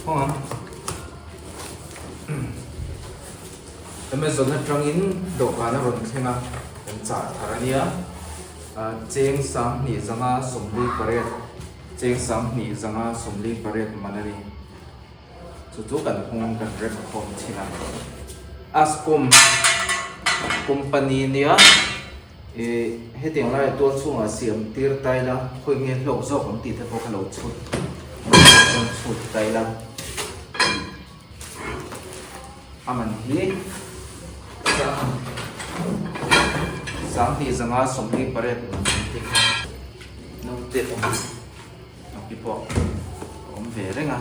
Hawng ang. Amazon atangin dawhkan a rawn thleng a, kan chah thar a nia. Cheng sanghnih zanga 48, cheng sanghnih zanga 48 man a ni. Chu chu kan hawng kan rem khawm thin a. Ascom company nia ih hetiang laiah tual chhungah siam tir ta ila khawi nge hlawk zawk ang tih te pawh kha lo chhut rawn chhut ta ila a man hi sanghnih zanga 48 man ang tih kha naute awm a pi pawh a awm ve reng a.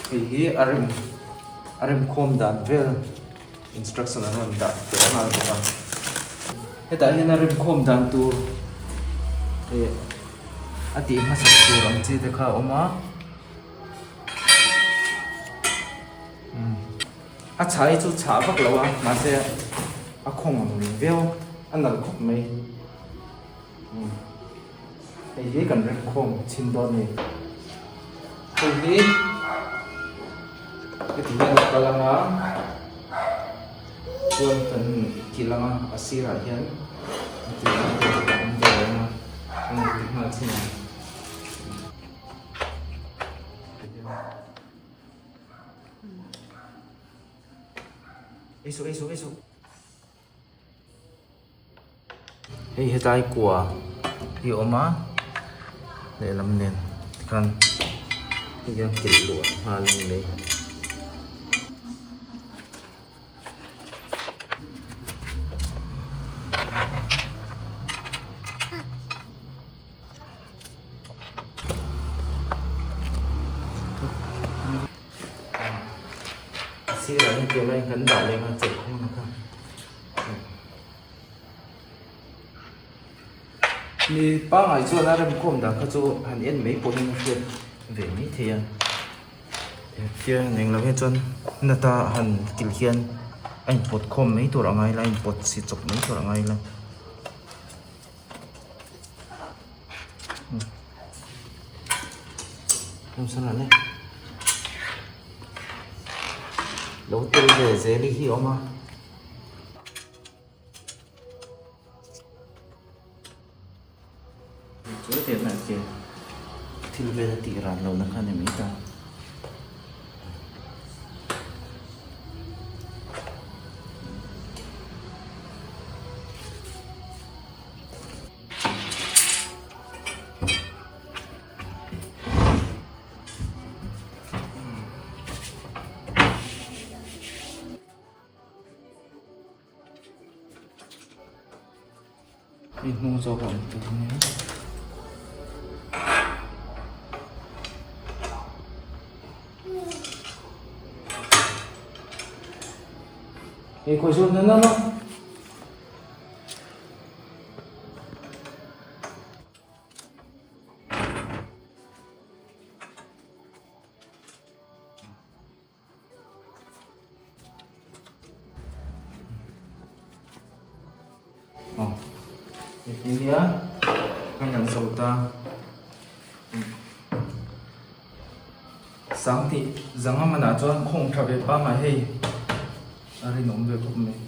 Hei hi a rem a rem khawm dan vel instruction an rawn dah teh nghal bawk a hetah hian a rem khawm dan tur eh a tih hmasak tur ang chi te kha a awm a a chhai chu chhah vak lo a mahse a khawng ang reng viau a nalh khawp mai. Hei hi kan rem khawm chhin dawn a ni. Hei hi heti hian a kal ang a, chuan kan kilh ang a, a sirah hian a ti ang a a awm ve reng a, kan han ti nghal chhin ang. Ei suh ei suh ei suh. Hei hetlai kua hi a awm a lehlam nen tikhan hei hian kilh luah nghal a ni mai. A sirah hian tiang laiin kan dah leh ang a chei khawng na kha. Mi pangngai chuan a remkhawm dan kha chu han en mai pawhin a hriat ve mai thei a tia eng lo hian chuan nata han kilh hian a inpawt khawm mai tur a ngai la a inpawt si chawp mai tur a ngai la. Lo tel ve zel hi a awm a. Chu tiang ah khian thil vel a tih ran lohna kha a ni mai ta. Hei hnung zawk a awm tur a nia. Hei khawi sawn na na. Aw hei nia kan han zo ta sang tih zanga manah chuan khawng tha ve pangngai hei a rinawm ve khawp mai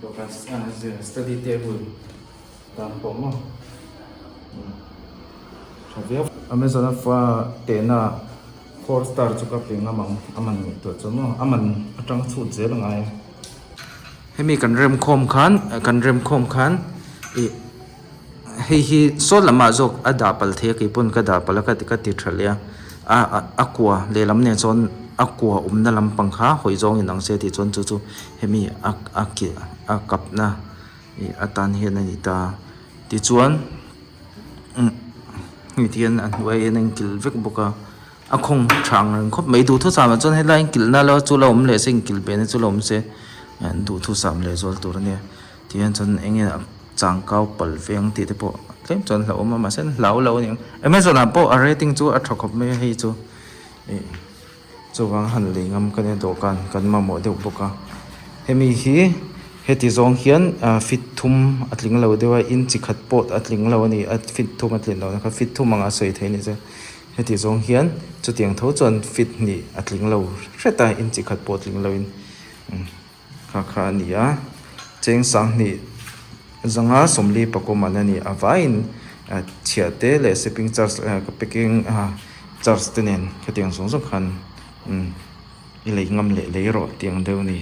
dawhkan study table dan pawh maw tha viau. Amazon a fa tehna four star chu ka pe ngam ang a man ngaihtuah chu maw a man atang chhut zel a ngai a. Hemi kan rem khawm khan kan rem khawm khan ih hei hi saw lamah zawk a dah palh thei a keipawn ka dah palh a ka ka ti tha leh a a a kua lehlam nen chuan a kua awmna lampang kha hawi zawng in ang se tih chuan chu chu hemi a a keh a kapna. Ih atan hian a ni ta tichuan hei ti hian a hnuai hian a inkilh vek bawk a a khawng tha ang reng khawp mai duhthusam ah chuan helai inkilh na lo chu la awm leh se inkilh ve na chu la awm se duhthusam leh zual tur a nia tihian chuan eng nge a changkau palh ve ang tih te pawh tlem chuan hlauhawm a mahse an hlau lo a ni ang amazon ah pawh a rating chu a tha khawp mai a hei chu ih chuvang han lei ngam ka nia dawhkan kan mamawh deuh bawk a hemi hi. Heti zawng hian feet thum a tling lo deuh a inch khat pawh a tling lo a ni a feet thum a tlin lohna kha feet thum anga sawi theih a ni chuan heti zawng hian chutiang tho chuan feet hnih a tling lo hret a inch khat pawh tling lo in kha kha a ni a cheng sanghnih zanga sawmli pakawm an a ni a vaiin chhiah te leh shipping charge packing charge te nen khatiang zawng zawng khan i lei ngam leh lei rawh tih ang deuh a ni.